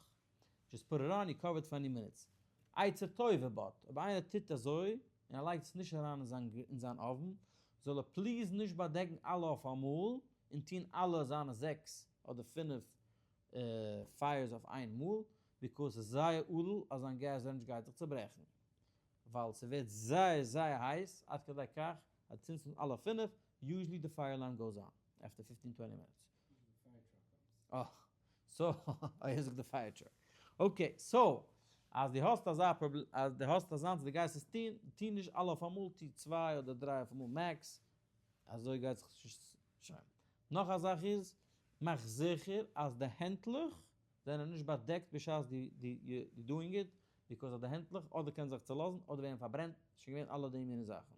Just put it on, you cover twenty minutes. עצה טובה but, אויב איינער טוט אזוי און ער לייגט עס נישט אריין אין זיין אויוון, זאל ער please נישט באדעקן אלע אויפאמאל און טון אלע זיינע זעקס אדער פינף fires אויף איין מאל, because ס'איז זייער עלול אז זיין gas range גייט זיך צוברעכן, ווייל ס'ווערט זייער זייער הייס עד כדי כך אז צינדסט אן אלע פינף, usually די fire alarm goes on after fifteen twenty minutes. אה, so, ער זאגט די fire truck. Okay, so, אז דו האסט אזא פראבלעם, אז דו האסט אזאנס און דו גייסט עס טון, טו נישט אלע אויפאמאל, טו צוויי אדער דריי אויפאמאל max, אזוי גייט זיך נישט שוין. נאך א זאך איז, מאך זיכער אז די הענטלעך זענען נישט באדעקט בשעת דו דו doing it, because אז די הענטלעך אדער קענען זיך צולאזן אדער ווערן פארברענט, שוין געווען אלע די מיני זאכן.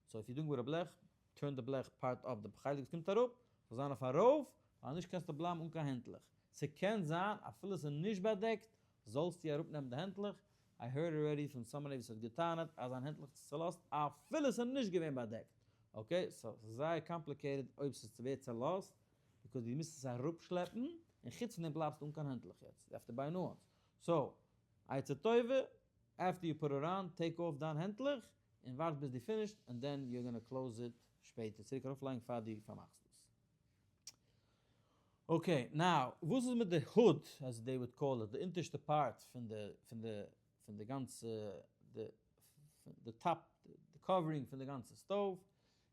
So if you doing with a בלעך, turn די בלעך part up, די חלק וואס קומט אראפ זאל זיין אויף ארויף, ווייל נישט קענסטו בלייבן אן קיין הענטלעך. ס'קען זיין אפילו ס'איז נישט באדעקט זאלסטו אראפנעמען די הענטלעך, I heard already פון somebody וואס האט געטענה'ט אז זיין הענטלעך איז צולאזט אפילו ס'איז נישט געווען באדעקט. Okay, so ס'איז זייער complicated אויב ס'איז ווערט צולאזט, because דו מוזט עס אראפשלעפן, און חוץ פון דעם בלייבסטו אן קיין הענטלעך יעצט, you have to buy new ones. So, עצה טובה, after you put it on, take off דיין הענטלעך, און ווארט ביז דו finished, and then you gonna close it שפעטער, צוריק ארויפלייגן פאר דו פארמאכסט עס. Okay, now, וואס איז מיט די hood, as they would call it, די אונטערשטע part פון די, פון די, פון די גאנצע, די, די top, די covering פון די גאנצע stove,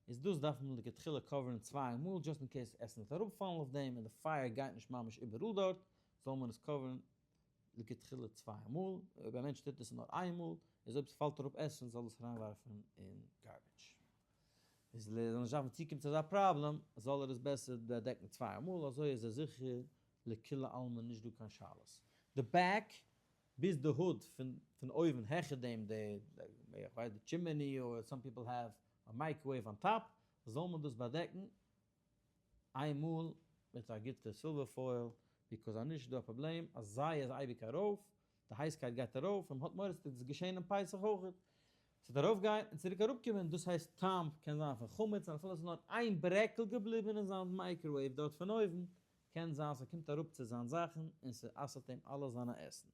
איז דאס דארף מען לכתחילה cover ן צוויי מאל, just in case עסן וועט אראפפאלן אויף דעם און די פייער גייט נישט ממש איבעראל דארט, זאל מען עס cover ן לכתחילה צוויי מאל, אויב א מענטש טוט עס נאר איין מאל, איז אויב ס'פאלט אראפ עסן זאל עס אריינווארפן אין garbage. איז ער זאל נישט דארפן צוקומען צו אזא פראבלעם, זאל ער עס בעסער באדעקן צוויי מאל, אזוי איז ער זיכער לכולי עלמא נישט דא קיין שאלות. די back ביז די hood פון אויבן העכער דעם די איך ווייס די chimney or some people have a microwave on top, זאל מען דאס באדעקן איין מאל מיט א גוטע silver foil, because אז נישט איז דא א פראבלעם אז זיי איז אייביג ארויף, די הייסקייט גייט ארויף און מ'האט מורא ס'וועט געשען אין פסח אויכעט. ס'וועט ארויפגיין און צוריק אראפקומען, דאס הייסט טעם, קען זיין פון חמץ, און אפילו עס איז נאר איין ברעקל געבליבן אין זיין microwave דארט פון אויבן, קען זיין ס'קומט אראפ צו זיין זאכן און ס'אסר'ט אים אלע זיינע עסן.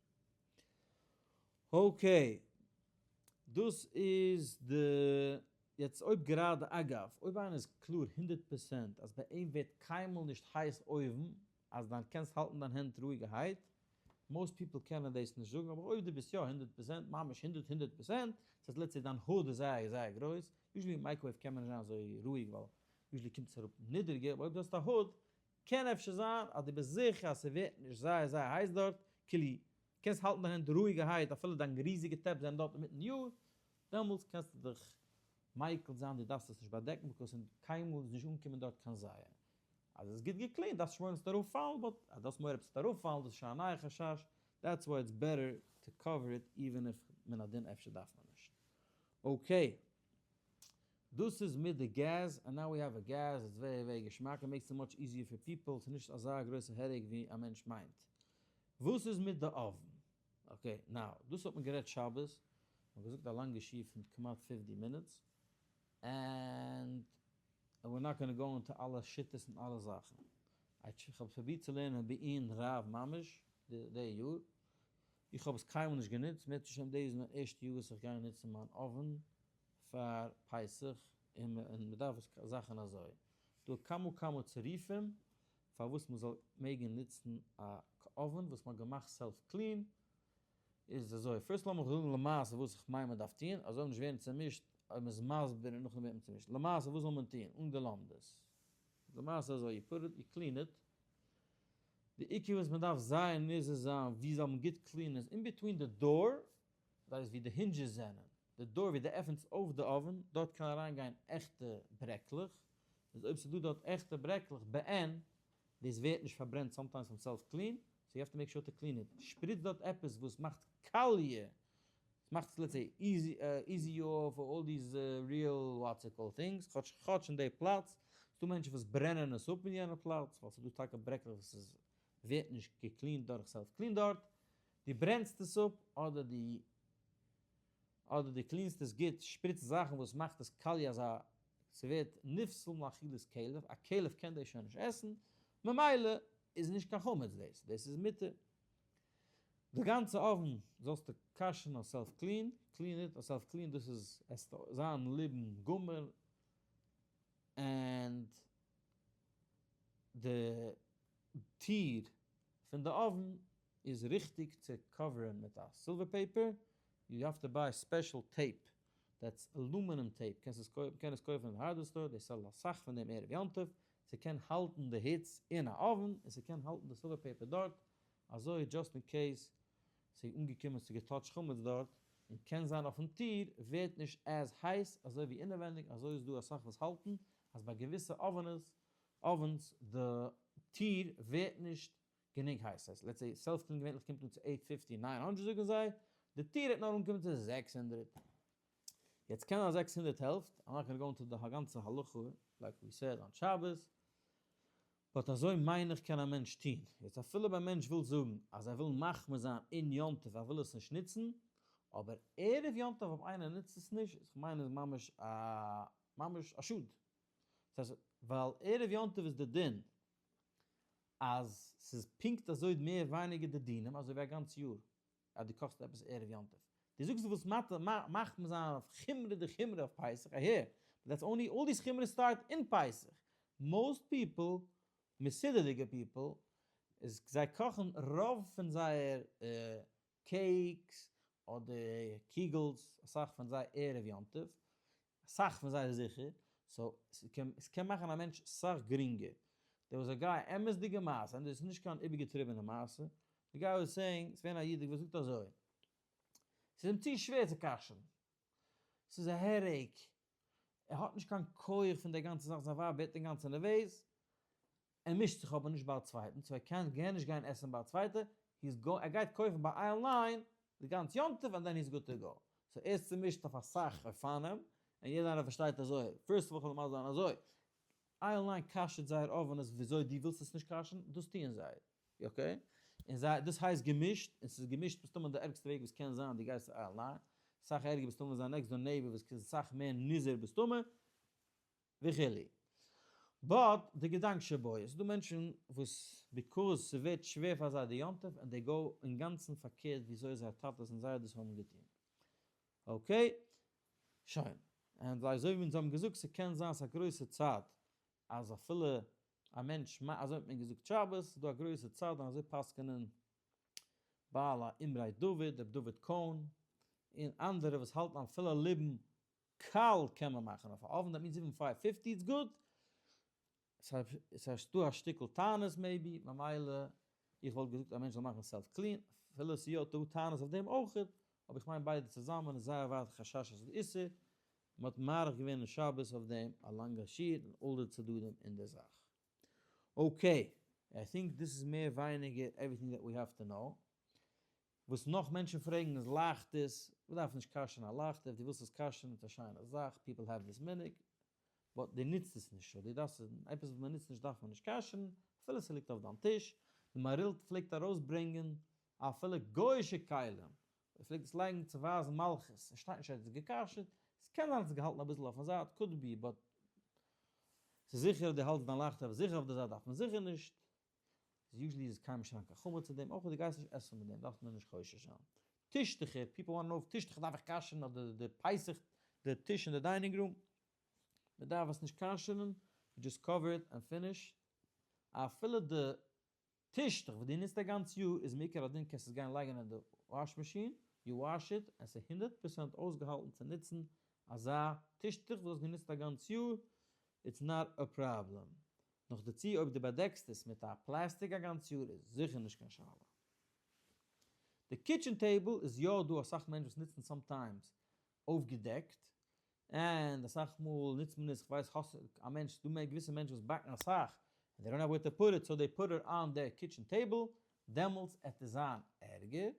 Okay, דאס איז די, יעצט אויב גראדע, אגב, אויב איינער איז קלאר 100% אז ביי אים ווערט קיינמאל נישט הייס אויבן, אז דיין קענסט האלטן דיין הענט רואיגערהייט, most people קענען דאס נישט זאגן, אבער אויב דו ביסט יא 100%, ממש הונדערט הונדערט פראצענט, דאס הייסט let's say דיין hood איז זייער זייער גרויס, usually אין microwave קען מען נישט זיין אזוי רואיג ווייל usually קומט עס אראפ נידעריגער, אבער אויב דו האסט א hood, קען אפשר זיין אז דו ביסט זיכער אז ס'ווערט נישט זייער זייער הייס דארט, כאילו קענסט האלטן דיין הענט רואיגערהייט אפילו דיין ריזיגע טעפ זענען דארט אינמיטן יאר, דעמאלטס קענסטו דיך מיקל זיין דו דארפסט עס נישט באדעקן because קיינמאל איז נישט אנגעקומען דארט קיין זייער. אז עס איז גוט גע clean ט דארפסט נישט מורא עס וועט אראפפאלן, but אז דו האסט מורא עפעס וועט אראפפאלן דאס איז שוין א נייע חשש, that's why it's better to cover it even if מן הדין אפשר דארף מען נישט. Okay. דאס איז מיט די געז, and now we have a gas, it's very very געשמאק, it makes it much easier for people, ס'איז נישט אזא גרויסע headache ווי א מענטש מיינט. וואס איז מיט די oven? Okay, now, דאס האט מען גערעדט שבת, מ'האט געזאגט א לאנגע שיעור פון כמעט 50 minutes, and we're not gonna go into אלע שיטות און אלע זאכן. איך האב פרובירט צו לערנען בעיון רב ממש די יאר, איך האב עס קיינמאל נישט גענוצט, אם ירצה השם דאס איז מיין ערשטע יאר וואס איך גיי נוצן מיין oven פאר פסח, און מען דארף עס זאכן אזוי. דא כמה כמה צירופים פארוואס מען זאל מעגן נוצן א oven וואס מען האט געמאכט self clean, איז אזוי, first לאמיך זאגן למעשה וואס איך מיין מען דארף טון, אזוי נישט ווערן צומישט אויב מען איז מסביר און נאכדעם ווערט מען צומישט. למעשה וואס זאל מען טון אן די לומדות? למעשה אזוי, you put it, you clean it, די עיקר וואס מען דארף זייער נזהר זיין ווי זאל מען גוט clean ען איז in between די door, דאס הייסט ווי די hinges זענען, די door ווי די עפענסט אויף די oven, דארט קען אריין גיין עכטע ברעקלעך, איז אויב ס'איז דא דארט עכטע ברעקלעך בעין, דאס ווערט נישט פארברענט sometimes פון self clean, so you have to make sure to clean it, שפריץ דארט עפעס וואס מאכט קאליע, עס מאכט עס let's say easy off all these real what's it called things, כאטש כאטש אין די פלאץ, ס'דא מענטשן וואס ברענען עס אפ אין יענע פלאץ, ווייל ס'דא טאקע ברעקלעך וואס איז ווערט נישט גע clean ט דורך self clean דארט, דו ברענסט עס אפ אדער דו אדער דו clean סט עס גוט, שפריצט זאכן וואס מאכט עס קאליע אזא ס'ווערט נפסל מאכילת כלב, א כלב קען דאס שוין נישט עסן, ממילא איז נישט קיין חמץ דאס, דאס איז מותר. די גאנצע oven זאלסטו כשר'ן אויף self clean, clean it אויף self clean, דאס איז עס זיין ליבון גמור, and די טיר פון די oven איז ריכטיג צו cover ען מיט א silver paper, you have to buy special tape, that's aluminum tape, קענסט עס קויפן, מ'קען עס קויפן אין די hardware store, זיי sell ן אסאך פון דעם ערב יום טוב, ס'קען האלטן די היץ אין א oven, און ס'קען האלטן די silver paper דארט, אזוי just in case ס'איז אנגעקומען ס'איז גע touch ט חמץ דארט, און קען זיין אויפן טיר ווערט נישט as הייס אזוי ווי אינעווענדיג, אזוי איז דא אסאך וואס האלטן אז ביי געוויסע אווענעס ovens די טיר ווערט נישט גענוג הייס, ס'הייסט let's say self clean געווענליך קומט אן צו eight fifty 900 זאגן זיי, די טיר וועט נאר אנקומען צו 600. יעצט קען זיין 600 העלפט, I'm not gonna go into די גאנצע הלכה like we said on שבת, but אזוי מיין איך קען א מענטש טון. יעצט אפילו אויב א מענטש וויל זאגן אז ער וויל מחמיר זיין אין יום טוב ער וויל עס נישט נוצן, אבער ערב יום טוב אויב איינער נוצט עס נישט, איך מיין איז ממש א ממש א שאד. דאס הייסט ווייל ערב יום טוב איז די דין אז ס'איז פונקט אזוי מער ווייניגער די דינים אזוי ווי א גאנץ יאר אז דו קאכסט עפעס ערב יום טוב. דו זאגסט דו ווילסט מחמיר זיין אויף חומרא דחומרא אויף פסח, I hear, but that's only all these חומרות start אין פסח. most people, מסודר'דיגע people, איז זיי קאכן רוב פון זייער cakes אדער קוגלס, אסאך פון זיי ערב יום טוב, אסאך פון זיי איז זיכער, so ס'קען מאכן א מענטש סאך גרינגער. דער וואס א guy אמת'דיגע מעשה, און דאס איז נישט קיין איבערגעטריבענע מעשה, די guy was saying, ס'געווען א איד וואס זאגט אזוי, ס'איז אים צו שווער צו כשר'ן, ס'איז א headache, ער האט נישט קיין כח פון די גאנצע זאך, זיין ווייב ווערט אינגאנצן נערוועז, ער מישט זיך אבער נישט ביי א צווייטן, so ער קען גאר נישט גיין עסן ביי א צווייטע, ער גייט קויפן ביי aisle 9 די גאנץ יום טוב and then he's good to go. so ער איז צומישט אויף אסאך אופנים, און יעדער איינער פארשטייט אזוי, first of all כ'וועל מסביר זיין אזוי, aisle 9 כשר'ט זייער ovens וויאזוי דו ווילסט עס נישט כשר'ן, דאס טוען זיי, okay? און זיי, דאס הייסט געמישט, און ס'איז געמישט מסתמא די ערגסטע וועג וואס קען זיין, דו גייסט צו aisle 9. סאך ערגער מסתמא ווי זיין next door neighbor וואס איז סאך מער נזהר מסתמא, וכו'. but די געדאנק שבו איז, ס'דא מענטשן וואס because ס'ווערט שווער פאר זיי די יום טוב and they go אינגאנצן פארקערט וויאזוי זייער טאטעס און זיידעס האבן געטון. okay? שוין. און אזוי ווי אונז האבן געזאגט ס'קען זיין ס'איז א גרויסע צד אז אפילו א מענטש, אזוי האט מען געזאגט שבת, ס'איז דא א גרויסע צד און אזוי פסק'נען בעל האמרי דוד, ר' דוד קאהן, און אנדערע וואס האלטן אפילו ליבון קל קען מען מאכן אויף א oven, that means even 550 איז גוט, ס'איז דא א שטיקל טענות maybe, ממילא איך וואלט געזאגט א מענטש זאל מאכן self clean, אפילו ס'איז יא דא טענות אויף דעם אויכעט, אבער איך מיין ביידע צוזאמען איז זייער ווייט חשש אז ס'איז איסור, מ'האט מאריך געווען אין שבת אויף דעם א לאנגע שיעור און אלע צדדים אין די זאך. okay, I think דאס איז מער ווייניגער everything that we have to know. וואס נאך מענטשן פרעגן איז לייכטערס, מ'דארף נישט כשר'ן א לייכטער, אויב דו ווילסט עס כשר'ן איז א שיינע זאך, people have this מנהג, but דו נוצט עס נישט, so דו דארפסט עס, עפעס וואס מ'נוצט נישט דארף מען נישט כשר'ן, אפילו ס'ליגט אויף דיין טיש, די מהרי"ל פלעגט ארויסברענגען אפילו גוי'אישע כלים, ער פלעגט עס לייגן צו ווייזן מלכות, עס שטייט נישט אז ער האט עס גע'כשר'ט, עס קען זיין ער האט עס געהאלטן אביסל אויפן זייט, could be, but ס'איז זיכער אז דו האלטסט דיין לייכטער זיכער אויף די זייט דארף מען זיכער נישט, usually איז קיינמאל נישט אריין קיין חמץ צו דעם, אויך אויב דו גייסט נישט עסן מיט דעם דארף מען נישט חושש זיין. טישטוכער, people want know טישטוכער דארף איך כשר'ן אדער די פסח די טיש אין די dining room, מען דארף עס נישט כשר'ן, you just cover it and finish, אפילו די טישטוך וואס דו נוצט א גאנץ יאר איז מעיקר הדין קענסט עס גיין לייגן אין די wash machine, you wash it, עס איז 100% אויסגעהאלטן צו נוצן אזא טישטוך וואס דו האסט גענוצט א גאנץ יאר, it's not a problem. נאכדערצו אויב דו באדעקסט עס מיט א פלעסטיק א גאנץ יאר איז זיכער נישט קיין שאלה. די kitchen table איז יא דא אסאך מענטשן וואס נוצן sometimes אויפגעדעקט, און אסאך מאל נוצט מען עס, כ'ווייס האסט א מענטש, ס'דא מער געוויסע מענטשן וואס באקן אסאך, and they don't have where to put it, so they put it on their kitchen table, דעמאלטס עט עס זיין ערגער,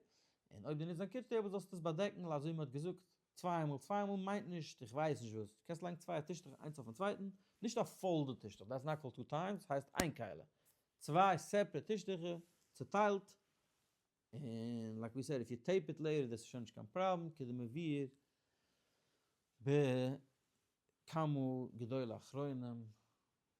און אויב דו נוצט דיין kitchen table זאלסטו עס באדעקן, אזוי ווי מ'האט געזאגט, צוויי מאל צוויי מאל מיינט נישט איך ווייס נישט וואס, דו קענסט לייגן צוויי טישטעך איינס אויפן צווייטן, נישט א folded טישטוך, that's not called two times, הייסט איין כלי, צוויי separate טישטוכער, צוטיילט, און like we said if you tape it later דאס איז שוין נישט קיין פראבלעם, כדמבאר בכמה גדולי אחרונים,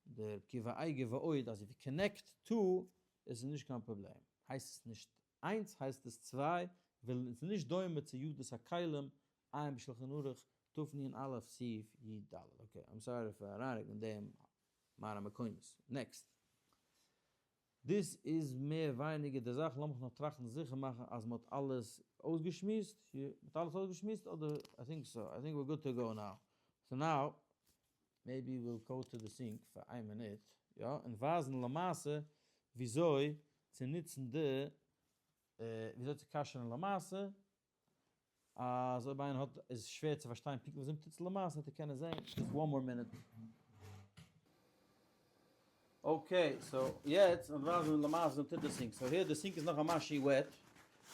דער עקיבא אייגער ועוד, אז if you connect two איז עס נישט קיין פראבלעם, הייסט עס נישט איינס הייסט עס צוויי, וויל עס איז נישט דומה צו ידות הכלים, עיין בשלחן ערוך תנ"א סעיף י"ד. okay, I'm sorry פאר אריינרוקן דעם מראה מקומות. next. דאס איז מער ווייניגער די זאך, לאמיך נאר טראכטן זיכער מאכן אז מ'האט אלעס אויסגעשמועסט, מ'האט אלעס אויסגעשמועסט אדער I think so, I think we're good to go now. so now maybe we'll go to the sink פאר איין מינוט, יא, און ווייזן למעשה וויאזוי צו נוצן די, וויאזוי צו כשר'ן למעשה, אז אויב איינער האט איז שווער צו פארשטיין פונקטליך וויאזוי מ'טוט עס למעשה וועט ער קענען זען, just one more minute. okay, so יעצט וועט ווייזן למעשה וויאזוי מ'טוט די sink, so here די sink איז נאך א משהו wet,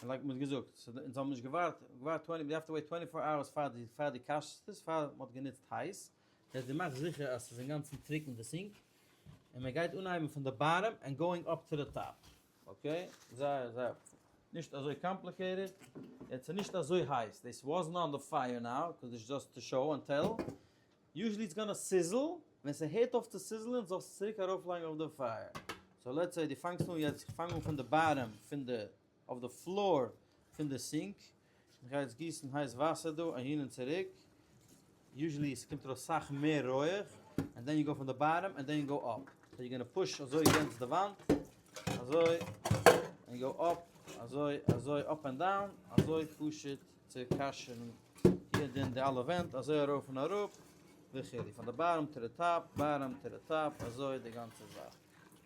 און like מ'האט געזאגט, so אונז האבן נישט געווארט, געווארט twenty, we have to wait 24 hours פאר די פאר די כשר'סט עס, פאר מ'האט גענוצט הייס, יעצט דו מאכסט זיכער אז ס'איז אינגאנצן טרוקן די sink, און מ'גייט אנהייבן פון די bottom and going up to the top. okay, זייער זייער נישט אזוי complicated, יעצט איז נישט אזוי הייס, this wasn't on the fire now, cause it's just to show and tell, usually it's gonna sizzle, ווען ס'הערט אויף צו sizzle ען זאלסטו צוריק ארויפלייגן אויף די פייער, so let's say דו פאנגסט אן יעצט, איך פאנג אן פון די bottom פון די, אויף די floor פון די sink, איך גיי יעצט גיסן הייס וואסער דא אהין און צוריק, usually ס'קומט ארויס סאך מער רויעך, and then you go פון די bottom and then you go up, so you gonna push אזוי against די וואנט, אזוי, and go up, אזוי, אזוי up and down, אזוי פשוט צו כשר'ן here דין די אלע ווענט, אזוי ארויף און אראפ, וכו', פון די bottom to the top, bottom to the top, אזוי די גאנצע זאך.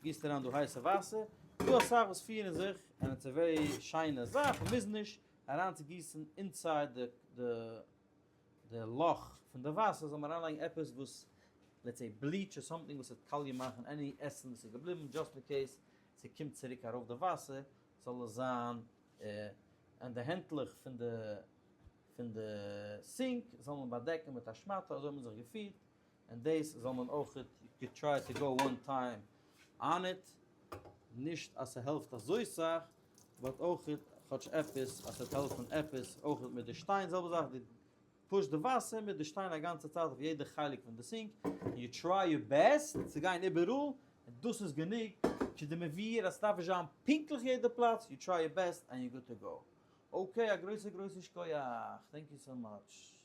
גיסט אריין דא הייסע וואסער, דא אסאך וואס פירן זיך, און it's a very שיינע זאך, מ'מוז נישט אריינצוגיסן inside די די לאך פון די וואסער זאל מען אריינלייגן עפעס וואס let's say bleach or something וואס וועט קאליע מאכן any עסן וואס איז געבליבן just in case ס'קומט צוריק ארויף די וואסער זאל עס זיין און די הענטלעך פון די פון די sink זאל מען באדעקן מיט א שמאטע אזוי האט מען זיך געפירט און דאס זאל מען אויך you try to go one time on it נישט אז ס'העלפט אזוי סאך but אויך. כאטש עפעס אז ס'וועט העלפן עפעס, אויך מיט די שטיין זעלבע זאך, דו push ט די וואסער מיט די שטיין א גאנצע צייט אויף יעדע חלק פון די sink, און you try your best צו גיין איבעראל, און דאס איז גענוג כדמבאר אז ס'דארף נישט זיין פונקטליך יעדע פלאץ, you try your best and you good to go. Okay, א גרויסע גרויסע שכוח, thank you so much.